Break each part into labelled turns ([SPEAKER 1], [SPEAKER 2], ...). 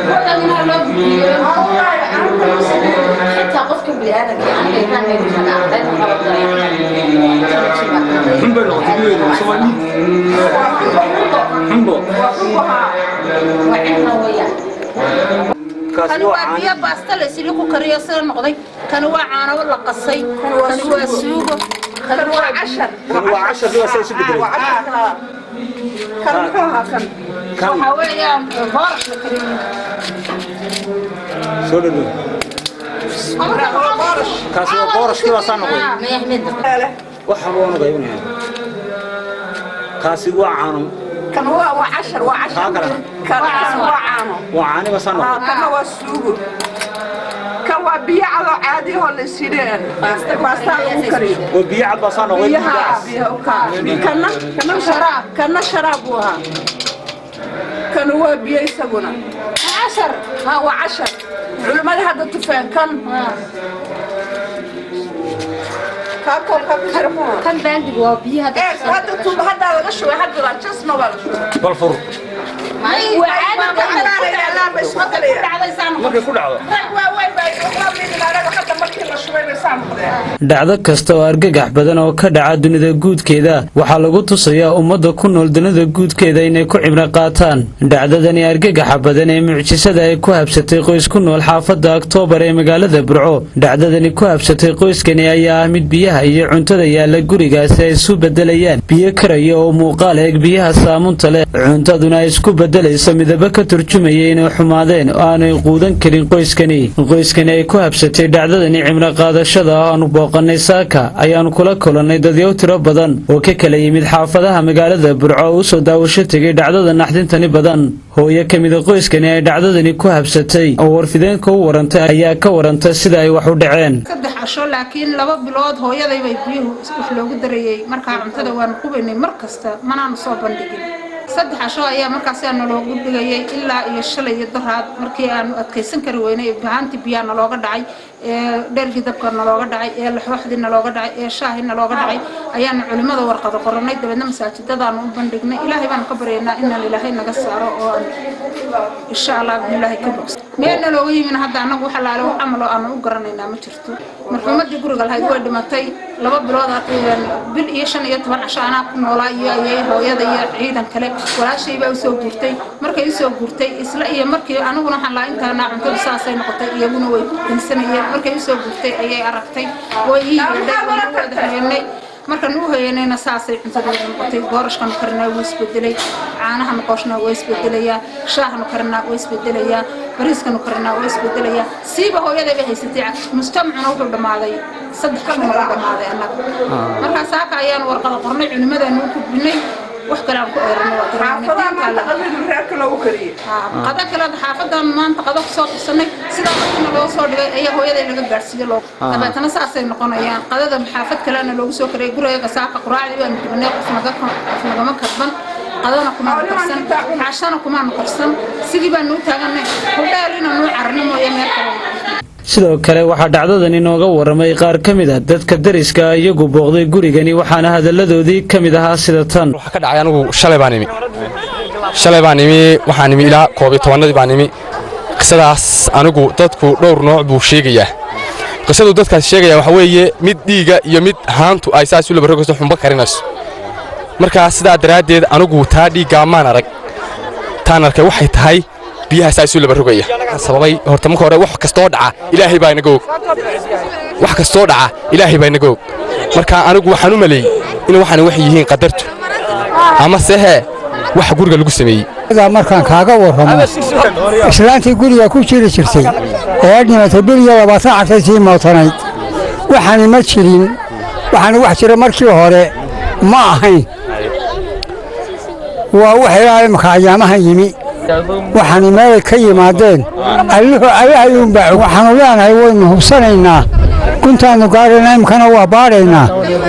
[SPEAKER 1] Loo gudbiyo.
[SPEAKER 2] Xitaa qofka bini'aadamka aniga.
[SPEAKER 3] Xunbay noqotay biyeedu, mise waa dhiig xunbo?
[SPEAKER 2] Waa cilma weeyaan.
[SPEAKER 3] Kaasi
[SPEAKER 1] Kani
[SPEAKER 3] waa
[SPEAKER 1] waa
[SPEAKER 3] caano.
[SPEAKER 1] Biyo baasta la isili ku kariyo sida noqday. Kani waa caano la qasay, kani waa suugo, kani waa
[SPEAKER 4] Cashar.
[SPEAKER 3] Kan waa casharkii, waa saa isu bedelay.
[SPEAKER 4] Kan muxuu ahaa kan?
[SPEAKER 3] Kan
[SPEAKER 1] waxaa weeyaan boorash la kariyey.
[SPEAKER 3] Soo dhadhow. Kaasi waa boorashkii, baa saa noqday. Waxa waanu qaybinaya. Kaasi waa caano.
[SPEAKER 4] Kan waa cashar, waa cashar.
[SPEAKER 3] Kaa kalena?
[SPEAKER 4] Kan waa caano.
[SPEAKER 3] Waa caani, baa saa noqday.
[SPEAKER 4] Kana waa suugo, kan waa biyo cadoo caadi oo la isidheen baasta lagu kariyo.
[SPEAKER 3] Waa biyo cad baa saa noqday.
[SPEAKER 4] Biyaha.
[SPEAKER 3] Dhiigga cas.
[SPEAKER 4] Biyaha kana kana sharaab, kana sharaab buu ahaa. Kan waa biyo isaguna.
[SPEAKER 1] Cashar.
[SPEAKER 4] Ha, waa cashar. Culimmada hadda tufeen kan kaa koobka ku jira muxuu ahaa?
[SPEAKER 2] Kan baandiga waa biyaha.
[SPEAKER 4] Eeg hadda, tuuba haddaa laga shubay, hadda jasna waa la shubay.
[SPEAKER 3] Bal fur.
[SPEAKER 1] Waa caadi.
[SPEAKER 3] Markay ku dhacdo.
[SPEAKER 4] Rag waaweyn baa waxaa midinaanaga hadda markii la shubay bay saa noqdeen.
[SPEAKER 5] Dhacdo kasta oo argagax badan oo ka dhaca dunida guudkeeda waxaa lagu tusayaa ummadda ku nool dunida guudkeeda inay ku cibro qaataan. Dhacdadani argagaxa badan ee mucjisada ay ku habsatay qoys ku nool xaafadda Oktoobar ee magaalada Burco, dhacdadani ku habsatay qoyskani ayaa ah mid biyaha iyo cuntada yaalla gurigaasi ay isu bedelayaan biyo karaya oo muuqaal eeg biyaha saamunta leh, cuntaduna ay isku bedelayso midabo ka turjumaya inay xumaadeen oo aanay quudan karin qoyskani. Qoyskani ay ku habsatay dhacdadani cibro qaadashada oo aanu booqanay saaka ayaanu kula kulannay dadyow tiro badan oo ka kala yimid xaafadaha magaalada Burco oo usoo daawasho tegay dhacdada naxdintani badan. Hooyo ka mida qoyskani ay dhacdadani ku habsatay oo warfideenka u warantay ayaa ka warantay sida ay wax u dhaceen.
[SPEAKER 1] 3 casho, laakiin 2 bilood hooyaday bay biyuhu wax loogu darayay. Markaa cuntada waanu qubaynay mar kasta, manaanu soo bandhigin. 3 casho ayaa markaas naloogu dhigayay, ilaa iyo shalay iyo daraad markii aanu adkaysan kari weynay. Bahaantii biyaa nalooga dhacay, ee dhergii dabka nalooga dhacay, ee laxooxdii nalooga dhacay, ee shaahii nalooga dhacay, ayaanu culimada warqado qoranay. Dabeedna masaajidadaanu u bandhignay. Ilaahay baanu ka baryaynaa inaan Ilaahay naga saaro oo aan insha Allah bilaahi ka bogso. Meel nalooga yimin hadda annagu wax alaale wax camal oo aanu u garanaynaa ma jirto. Marxuumadii guriga lahayd way dhimatay 2 bilood, bil iyo 15 casho anaa ku noolaa iyo ayay hooyada iyo ciidan kale. Walaashay baa usoo guurtay. Markay usoo guurtay, isla iyo markii aniguna waxaan lahaa intaana cuntadu saasay noqotay, iyaguna way dinsanayeen. Markay usoo guurtay ayay aragtay, way ii yeedhay, waynu wada habeenay. Markaan u hoyanayna saasay cuntada noqotay. Boorashkanu karinaa wuu isbedelay, caanahanu qooshnaa waa isbedelayaa, shaahanu karinaa waa isbedelayaa, bariiskanu karinaa waa isbedelayaa. Siiba hooyaday bay haysatay. Mujtamacuna wuxuu dhammaaday 3 casho nagu dhammaaday annaga. Markaa saaka ayaanu warqada qornay, culimadaanu u gudbinay. Wax kale aan ku eerano waa
[SPEAKER 4] Xaafadaha maanta qadadu reerka loogu kariyey.
[SPEAKER 1] Qada kale xaafadan maanta qado kusoo qabsanay. Sidaa markiina loo soo dhigay ayaa hooyaday laga gaadhsiiye loo. Dabeetana saasay noqonayaan. Qadada xaafad kalena loogu soo kariyay guriga. Saaka quraacdii baanu dubanay, qof naga qof nagama kadban. Qadana kumaanu karsan, cashana kumaanu karsan. Sidii baanu u taaganay hudheel inaanu cararno mooye meel kale.
[SPEAKER 5] Sidoo kale waxaa dhacdadan inooga waramay qaar ka mid a dadka dariska iyagu booqday gurigani, waxaana hadalladoodii ka mid ahaa sida tan.
[SPEAKER 6] Waxaa ka dhacay, anigu shalay baan imi, shalay baan imi. Waxaan imi ilaa 11-adii baan imi. Qisadaas anigu dadku dhowr nooc buu sheegayaa. Qisadu dadkaas sheegaya waxa weeye mid dhiiga iyo mid haantu ay saas u labarogayso, xumbo karinayso. Markaa sidaa daraaddeed anigu taa dhiiggaa maan arag. Taan arkay waxay tahay biyaha saas u labarogaya. Sababay horta marka hore, wax kastoo dhaca Ilaahay baa inaga og, wax kastoo dhaca Ilaahay baa inaga og. Marka anigu waxaan u maleeyey in waxaan waxay yihiin qadartu ama sehe waxa guriga lagu sameeyey.
[SPEAKER 7] Markaan kaaga warramo, islaantii guriga ku jiri jirtay ee dhimatay bil iyo 20 cashay sii mootanayd. Waxaani ma jirin, waxaani wax jira markii hore ma ahayn. Waa wax ilaa imaka ayaamahan yimi. Waxaani meelay ka yimaadeen Alluhu Allahayuunbaa. Waxaanu leenahay waynu hubsanaynaa, guntaannu gaadhaynaa, imkana waa baadhaynaa,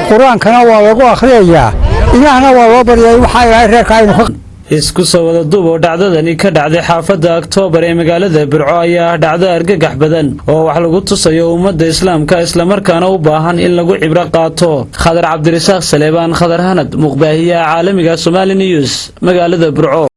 [SPEAKER 7] Qur-aankana waa lagu akhriyayaa, Ilaahna waa loo baryay. Waxaa Ilaahay reerka aynu ka
[SPEAKER 5] Isku soo wada duub oo dhacdadani ka dhacday xaafadda Oktoobar ee magaalada Burco ayaa ah dhacdo argagax badan oo wax lagu tusayo ummadda islaamka, islamarkaana u baahan in lagu cibro qaato. Khadar Cabdirasaaq Saleebaan, Khadar Hanad, muqbaahiyaha caalamiga Somali News, magaalada Burco.